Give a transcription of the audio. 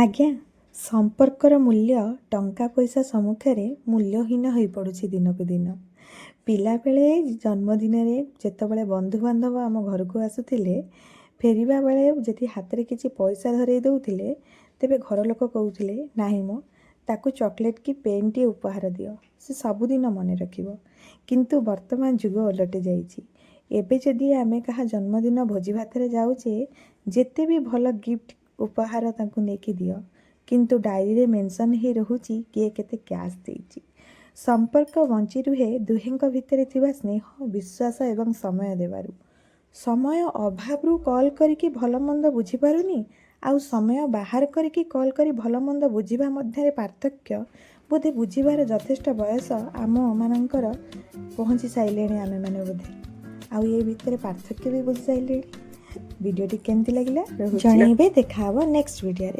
ଆଜ୍ଞା, ସମ୍ପର୍କର ମୂଲ୍ୟ ଟଙ୍କା ପଇସା ସମ୍ମୁଖରେ ମୂଲ୍ୟହୀନ ହୋଇପଡ଼ୁଛି ଦିନକୁ ଦିନ। ପିଲାବେଳେ ଜନ୍ମଦିନରେ ଯେତେବେଳେ ବନ୍ଧୁବାନ୍ଧବ ଆମ ଘରକୁ ଆସୁଥିଲେ, ଫେରିବା ବେଳେ ଯଦି ହାତରେ କିଛି ପଇସା ଧରେଇ ଦେଉଥିଲେ, ତେବେ ଘର ଲୋକ କହୁଥିଲେ, "ନାହିଁ ମ, ତାକୁ ଚକୋଲେଟ୍ କି ପେନ୍ଟିଏ ଉପହାର ଦିଅ, ସେ ସବୁଦିନ ମନେ ରଖିବ।" କିନ୍ତୁ ବର୍ତ୍ତମାନ ଯୁଗ ଓଲଟି ଯାଇଛି। ଏବେ ଯଦି ଆମେ କାହା ଜନ୍ମଦିନ ଭୋଜି ଭାତରେ ଯାଉଛେ, ଯେତେ ବି ଭଲ ଗିଫ୍ଟ ଉପହାର ତାଙ୍କୁ ନେଇକି ଦିଅ, କିନ୍ତୁ ଡାଏରୀରେ ମେନସନ୍ ହେଇ ରହୁଛି କିଏ କେତେ କ୍ୟାସ୍ ଦେଇଛି। ସମ୍ପର୍କ ବଞ୍ଚି ରୁହେ ଦୁହେଁଙ୍କ ଭିତରେ ଥିବା ସ୍ନେହ, ବିଶ୍ୱାସ ଏବଂ ସମୟ ଦେବାରୁ। ସମୟ ଅଭାବରୁ କଲ୍ କରିକି ଭଲ ମନ୍ଦ ବୁଝିପାରୁନି ଆଉ ସମୟ ବାହାର କରିକି କଲ୍ କରି ଭଲ ମନ୍ଦ ବୁଝିବା ମଧ୍ୟରେ ପାର୍ଥକ୍ୟ ବୋଧେ ବୁଝିବାର ଯଥେଷ୍ଟ ବୟସ ଆମମାନଙ୍କର ପହଞ୍ଚି ସାରିଲେଣି ଆମେମାନେ ବୋଧେ, ଆଉ ଏ ଭିତରେ ପାର୍ଥକ୍ୟ ବି ବୁଝି ସାରିଲେଣି। ଭିଡ଼ିଓଟି କେମିତି ଲାଗିଲା ଜଣେଇବେ। ଦେଖା ହେବ ନେକ୍ସଟ ଭିଡ଼ିଓରେ।